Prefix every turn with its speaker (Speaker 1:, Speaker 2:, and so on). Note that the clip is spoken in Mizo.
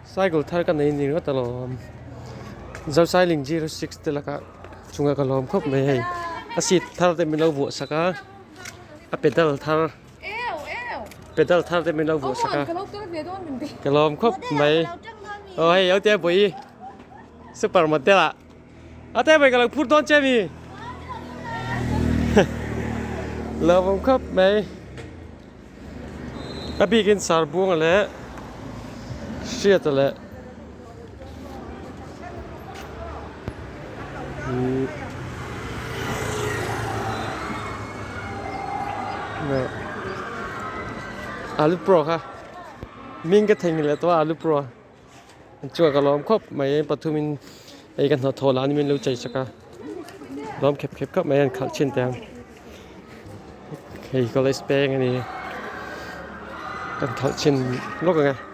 Speaker 1: Cycle thar ka nei ni ringawt alawm Zosailing 06 te laka chunga ka lawm khawp mai hei a seat thar te min lo vuah sak a a pedal thar pedal thar te min lo vuah sak a ka lawm khawp mai aw hei aw te bawi super model ah a te bawi ka lo phur dawn che mi lawm khawp mai. A bikin sarbuanga leh hriata leh ihh alu pro kha hming ka theihnghilh leh tawh a alu pro chuan ka lawm khawp mai pathumin hei ka hnathawh lah ni min lo chei sak a lawm khep khep khawp mai a an khalh thin teh ang. Hei college peng a ni kan khalh chhin lawk ang e.